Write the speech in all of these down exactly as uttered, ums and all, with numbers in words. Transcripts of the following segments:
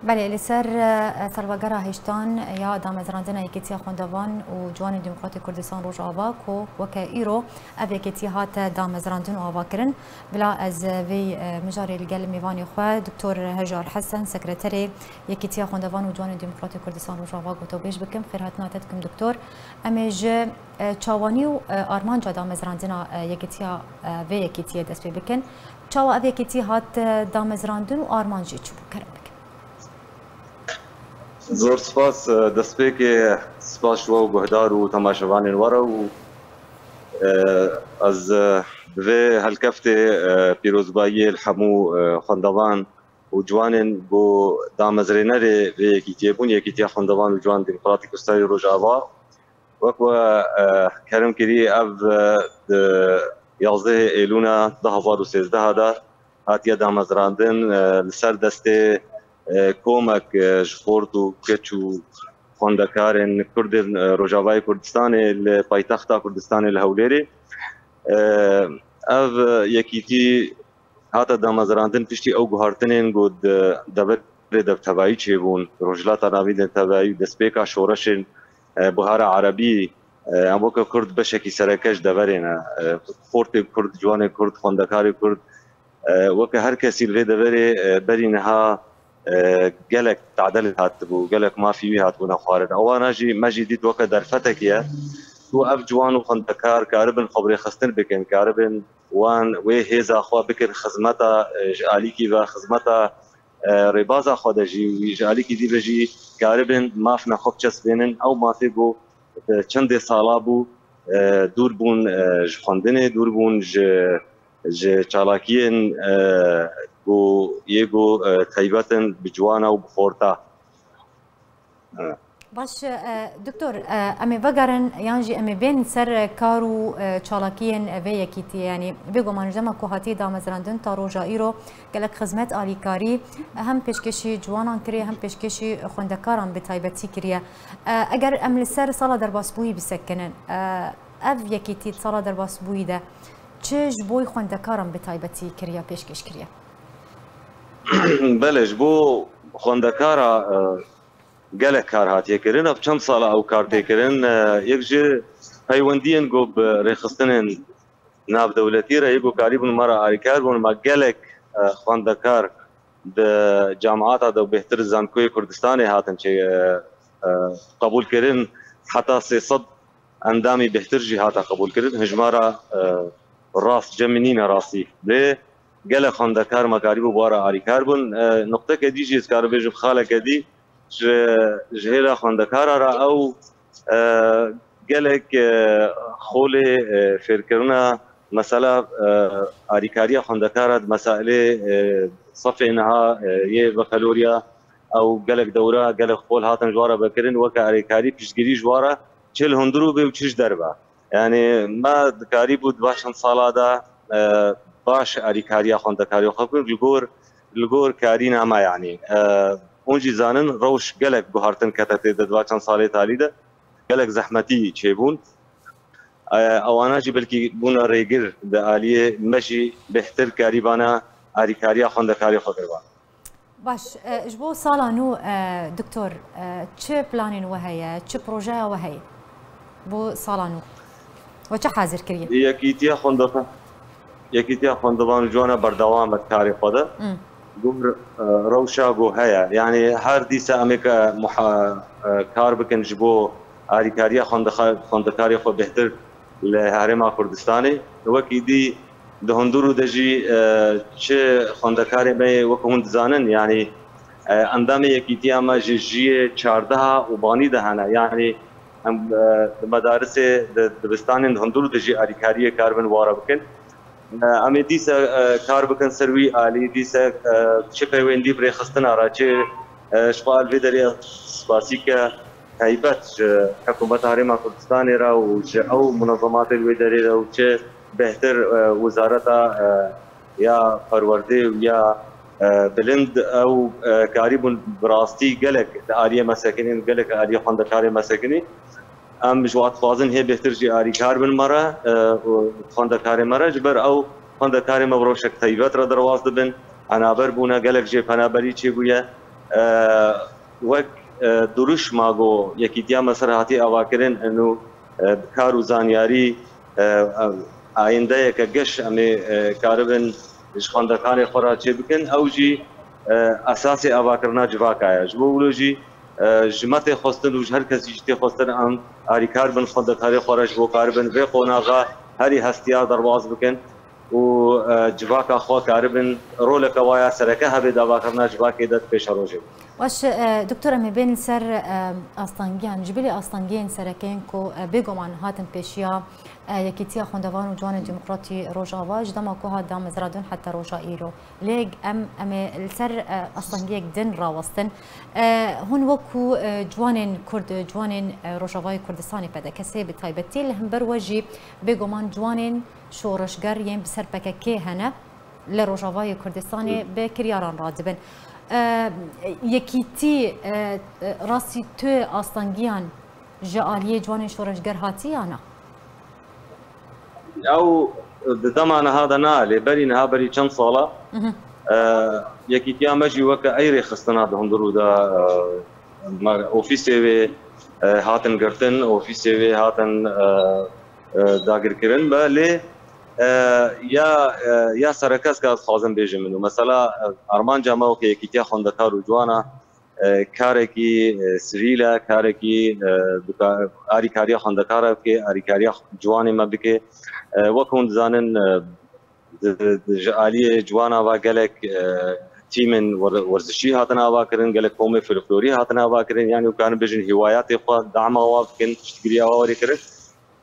Belê, li ser, e, salvegera hêştan ya damezrandina Yekîtiya Xwendevan û Ciwanên Demokratîk Kurdistan Rojava, ku weke îro ev yekîtî hate damezrandin û avakirin, bila ez vê, e, mijarê li gel mêvanê xwe, Doktor Hejar Hesen, Sekreterê Yekîtiya Xwendevan û Ciwanên Demokratîk Kurdistan Rojava, gotobêj bikim. Xêrhatina te dikim, Doktor. Em ê ji, e, çawanî û, e, armanca damezrandina, e, yekîtiya, e, vê yekîtiyê dest pê bikin. Çawa ev yekîtî hat, e, damezrandin û armanc jî çi bû? Kerem bikin. Zor spas, e, destpêkê spas ji we û guhdar û temaşevanên we re û, e, ez, e, bi vê helkeftê, e, pîrozbayiyê li hemû, e, xwendevan û ciwanên ku damezrênerê vê yekîtiyê bûn, Yekîtiya Xwendevan û Ciwan Demokratîk Kurdistan Rojava, wek we, e, kerem kirî, ev, e, di yazdehê Êlûna du hazar û sêzdeh de hatiye damezrandin, e, li ser destê, e, komek, e, ji xort û keç û xwendekarên Kurdên, e, Rojavayê Kurdistanê li paytexta Kurdistanê li Hewlêrê. E, ev yekîtî hate damezrandin piştî ew guhartinên ku di deverê devtevayî çêbûn, Rojhilata Navîn devtevayî, destpêka şoreşên, e, Buhara Erebî, e, em weke Kurd beşekî sereke ji deverê ne. E, xortê Kurd, ciwanê Kurd, xwendekarê Kurd, e, weke her kesî li vê deverê, e, berî niha, e, gelek tadel hatibû, gelek mafî wî hatibûne xwarin. Ewana jî, me jî dît weke derfetek ye ku ev ciwan û xwendekar karibin xwe bi rêxistin bikin, karibin wan wê hêza xwe bikin xizmeta, e, ji alîkî ve, xizmeta, e, rêbaza xwe de jî, wî ji alîkî dî ve jî karibin mafna xwe biçesbênin. Ew mafê ku di çendê sala bû, e, dûr bûn, e, ji xwendinê, dûr bûn ji, ji çalakiyên, e, ku yê ku, e, taybet in bi ciwana û bi xorta. E. Baş, e, doktor, e, em ê vegerin yan jî em ê bên ser kar û, e, çalakiyên vê yekîtiyê. Yanî bêguman ji dema ku hatiye damezrandin ta roja îro gelek xizmet alîkarî hem pêşkêşî ciwanan kiriye hem pêşkêşî xwendekaran bi taybetî kiriye. E, eger em li ser sala derbasbûyî bisekinin, e, ev yekîtî di sala derbasbûyî de çi ji bo xwendekaran bi taybetî kiriye, pêşkêş kiriye? Belê, ji bo xwendekara, e, gelek kar hatiye kirin. Ev çend sala ew kar tê kirin. E, yek ji peywendiyên ku bi rêxistinên navdewletî re yê ku karîbûn me re alîkar bûn, me gelek, e, xwendekar di cemaata de û bêhtir zankoyê Kurdistanê hatin çê, e, e, qebûl kirin. Heta sê sed endamî bêhtir jî hate qebûlkirin. Hijmara, e, rast, cemî nîne rastî. Lê gelek xwendekar me karîbû bi wan re alîkar bûn. E, nuqteke dî jî ez karim bêjim, xaleke dî ji, ji hêla xwendekara re ew, e, gelek, e, xolê, e, fêrkirina mesela, e, alîkariya xwendekara di mesailê, e, sefê niha, e, yê bakalorya, ew gelek dewra, gelek xol hatin ji wan re vekirin, weke alîkarî, piştgirî ji wan re. Çi li hundir û bê û çi ji derve. Yanî me dikarîbû di va çend sala de, e, baş alîkariya xwendekarê xwe bikin, li gor, li gor karîna me, yanî. E, hûn jî zanin, rewş gelek guhartin kete tê de di va çend salê talî de. Gelek zehmetî çêbûn. E, ewana jî belkî bûne rêgir di aliyê me jî bêhtir karîbana alîkariya xwendekarê xwe kiriban. Baş, e, ji bo sala nû, e, doktor, e, çi planên we heye, çi projeya we heye bo sala nû? We çi hazir kiriye? Yekîtiya xwendevan, Yekîtiya xwendevan û ciwana berdewam e karê xwe de. Hmm. Gor, e, rewşa ku heye. Yanî her dîsa em ê ke muha-, e, kar bikin ji bo alîkariya xwendexa-, xwendekarê xwe bêhtir li Herêma Kurdistanê. Wekî dî di hundir û de jî, e, çi xwendekarê me yê wek hûn dizanin, yanî, e, endamê yekîtiya me ji jiyê çardeha û banî de hene. Yanî em, e, di medarisê, di dibistanên di hundir û de jî alîkariyê karibin wara bikin. E, em ê dîsa, e, kar bikin ser wî alî, dîsa, e, çi peywendî bi rêxistina re, çi, e, ji xwe li vê derê spasîke taybet ji Hikûmeta Herêma Kurdistanê re û ji ew munezematên wê derê re û çi bêhtir, e, wezareta, e, ya perwerdê û ya, e, bilind ew, e, karîbûn bi rastî gelek di aliyê me sekinî, gelek aliyê xwendekarê me sekinî. Em ji wan dixwazin hê bêhtir jî alîkar bin me re, e, û xwendekarê me re, ji ber ew xwendekarê me bi rewşek taybet re derbas dibin. Penaber bûne, gelek jê penaberî çêbûye. E, wek, e, duruşma go Yekîtiya me ser hatî avakirin, eno, e, bi kar û zanyarî, e, e, ayîndeyeke geş em ê, e, karibin ji xwendekarê xwe re çêbikin. Ew jî, e, esasê avakirina civaka ye. Ji bo wilo jî, e, ji me tê xwestin û ji her kesî jî tê xwestin em alîkar bin xwendekarê xwe re ji bo karibin vê qonaxa herî hestiyar derbas bikin û, e, civaka xwe karibin roleke waya sereke hebe di avakirina civakê de di pêşerojê. Baş, e, doktor, em ê bên li ser, e, astangiyan, ji bilî astangiyên sereke yên ku, e, bêguman hatin pêşiya, e, Yekîtiya Xwendevan û Ciwanên Demokratî Rojava ji dema ku hat damezrandin heta roja îro. Lê em, em ê li ser, e, astangiyek din rawestin. E, hûn wekû, e, ciwanên Kurd, ciwanên, e, Rojavayê Kurdistanê P D K S'ê bi taybetî li hember we jî bêguman ciwanên şoreşger yên bi ser P K K'ê hene li Rojavayê Kurdistanê bi kiryaran radibin. E, yekîtî, e, e, rastî tu astangiyan ji aliyê ciwanên şoreşger hatî ya na? Ew di dema niha de na, lê berî niha, berî çend sala, Mhm. e, yekîtiya me jî weke ey rêxistina di hundir û de, e, me, ofîsê wê, e, hatin girtin, ofîsê wê hatin, e, e, dagirkirin be, lê, e, ya, e, ya sereke ez ka ez dixwazim bêjim min û mesela, e, armanca me weke Yekîtiya Xwendekar û Ciwana, e, karekî, e, sivîl e, karekî, e, dika-, arîkariya xwendekara bike, arîkariya ciwanê me bike. E, wek hûn dizanin, e, di, di, ji aliyê ciwana ve gelek, e, tîmên wer-, werzişî hatin avakirin, gelek komê folklorî hatin avakirin, yanî hûn karin bêjin hîwayatê xwe dama wa bikin, piştgiriya wa were kirin.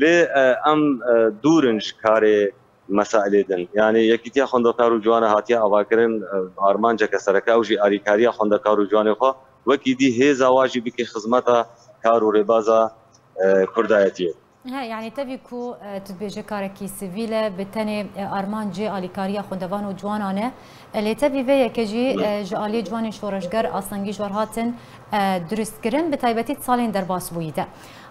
Lê, e, em, e, dûr in ji karê mesailê din. Yanî Yekîtiya Xwendekar û Ciwana hatiye avakirin, e, armanceke sereke ew jî arîkariya xwendekar û ciwanê xwe wekî dî hêza wa jî bike xizmeta kar û rêbaza, e, kurdayetiyê. He, yanî tevî ku, e, tu dibêje karekî sivîl e, bi tenê, e, armancê alîkariya xwendevan û ciwanan e. E, lê tevî vê yekê jî, e, ji aliyê ciwanên şoreşger astengî ji we re hatin, e, durustkirin, bi taybetî di salên derbasbûyî de.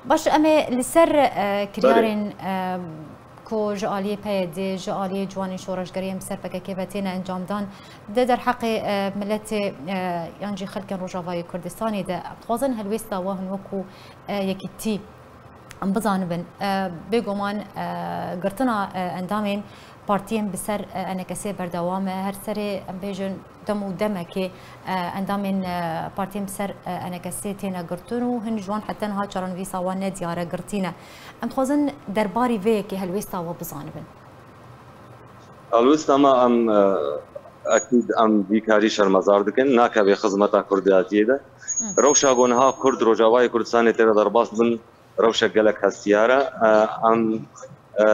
Baş, em ê li ser, e, kiryarên, e, ku ji aliyê P Y D, ji aliyê ciwanên şoreşgeriyên bi ser P K K ve têne encamdan, di derheqê, e, miletê, e, yan jî xelkên Rojavayê Kurdistanê de, em dixwazin helwêsta we hûn wekû, e, yekîtî em bizanibin. E, bêguman, e, girtina, e, endamên partiyên bi ser, e, enekesê berdewam e. Her serê, em bêjin, dem û demekê, e, endamên, e, partiyên bi ser, e, enekesê têne girtin û hin ji wan heta niha çarenivîsa wan ne diyar e, girtî ne. Em dixwazin derbarî vê yekê helwêsta we bizanibin. Helwêsta me em, e, ekîd em vî karî şermezar dikin. Nakeve xizmeta kurdiyatiyê de. Hı. Rewşa ku niha Kurd Rojavayê Kurdistanê têre derbas bin, rewşek gelek hestiyar e. E, em, e,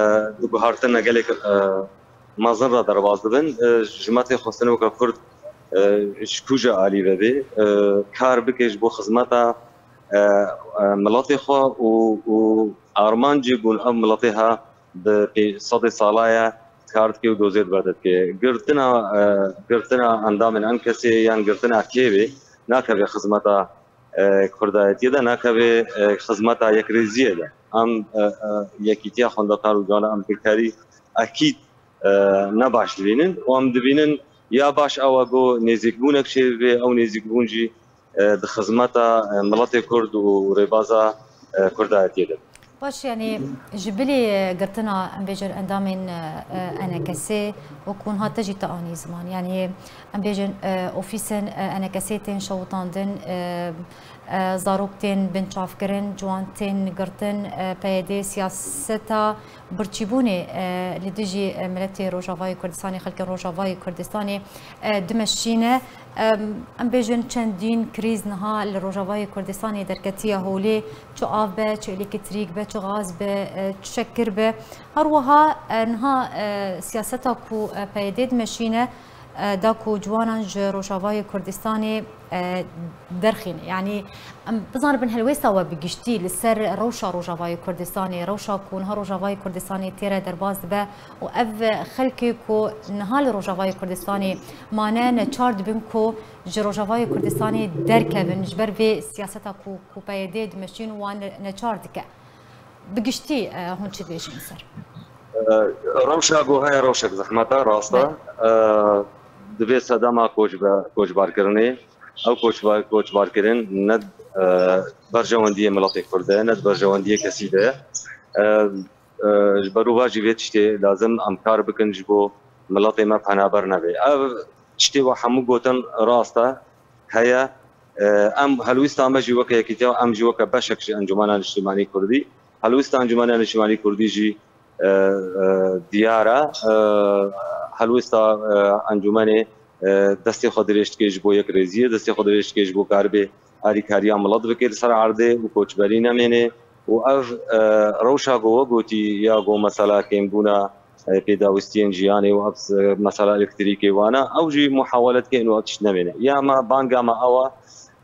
di guhartina gelek, e, mezin re derbas dibin. E, ji me tê xwestin weke Kurd, e, ji kuje alî ve bê, e, kar bike ji bo xizmeta, e, e, miletê xwe û, û armancê ku ev miletê ha bi pê-, sedê sala ye kar dike û dozê dibe dike. Girtina, e, girtina endamên enkesê yan girtina kêvê nakeve xizmeta, e, kurdayetiyê de, nakeve, e, xizmeta yekrêziyê de. Em, e, e, yekîtiya xwendekar û ciwana em pêkarî ekîd, e, ne baş dibînin û em dibînin ya baş ew e ku nêzîkbûnek çêbibe, ew nêzîkbûn jî, e, di xizmeta, e, miletê Kurd û rêbaza, e, kurdayetiyê de. Baş, yanî ji bilî, e, girtina, em bêjin, endamên, e, e, enekesê, wekû niha te jî te anî ziman. Yanî em bêjin, e, ofîsên, e, enekesê tên şewitandin, e, e, zarok tên binçavkirin, ciwan tên girtin, e, P Y D siyaseta birçîbûnê, e, li dijî, e, miletê Rojavayê Kurdistanê, xelkên Rojavayê Kurdistanê, e, dimeşîne. Em, em bêjin çendîn krîz niha li Rojavayê Kurdistanê derketiye holê, çi av be, çi elektrîk be, çi gaz be, e, çi şekir be. Her wiha, e, niha, e, siyaseta ku, e, P Y D dimeşîne, e, da ku ciwanan ji Rojavayê Kurdistanê, e, derxîne. Yanî em bizanibin helwêsta we bi giştî li ser rewşa Rojavayê Kurdistanê, rewşa ku niha Rojavayê Kurdistanê têre derbas dibe û ev xelkê ku niha li Rojavayê Kurdistanê mane neçar dibin ku ji Rojavayê Kurdistanê derkevin, ji ber vê siyaseta ku, ku P Y D dimeşîn û wan neçar dike. Bi giştî, e, hûn çi dibêjin li ser? E, rewşa ku heye rewşek zehmet e, rast e. Belê. E, di vê sedema koçbe-, koçbarkirinê, Ew koçbar, koçbarkirin ne, e, berjewendiyê miletê Kurd e, ne di berjewendiyê kesî de ye. E, e, ji ber û va jî vê tiştê lazim em kar bikin ji bo miletê me penaber nebe. Ev tiştê we hemû gotin rast e, heye. E, em helwîsta me jî weke yekîtiya, em jî weke beşek ji Encûmena Niştimanî Kurdî, helwîsta Encûmena Niştimanî Kurdî jî, e, e, diyar e. E, helwîsta, e, encûmenê, e, destê xwe dirêj dike ji bo yekrêziyê, destê xwe dirêj dike ji bo karibê alîkariya milet bike li ser erdê û koçberî nemêne. Û ev, e, rewşa ku we gotî ya ku mesela kêmbûna, e, pêdawistiyên jiyanê û ev, e, mesela elektrîkê wana, ew jî muhawele dike û ev tişt nemêne. Ya me, banga me ew e,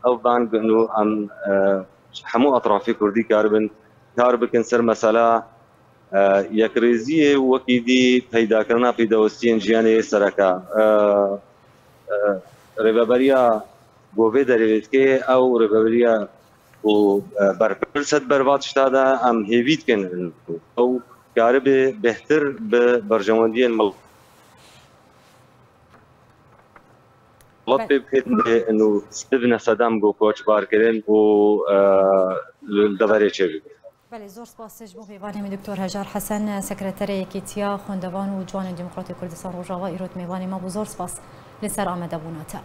ev bang û em, e, hemû etrafê Kurdî karibin kar bikin ser mesela, e, yekrêziyê û wekî dî peydakirina pêdawistiyên jiyanê sereke. E, e, rêveberiya ku vê derê dike, ew rêveberiya ku, e, berpirs e di ber va tişta de, em hêvî dikin ew karibe bêhtir bi berjewendiyên milet pê bikevin û bibine sedem ku koçbarkirin û, e, li deverê çêbibe. Belê, zor spas ji bo mêvanê me Doktor Hejar Hesen, Sekreterê Yekîtiya Xwendevan û Ciwanên Demokratê Kurdistan Rojava, îrot mêvanê me bû. Zor spas li ser amadebûna te.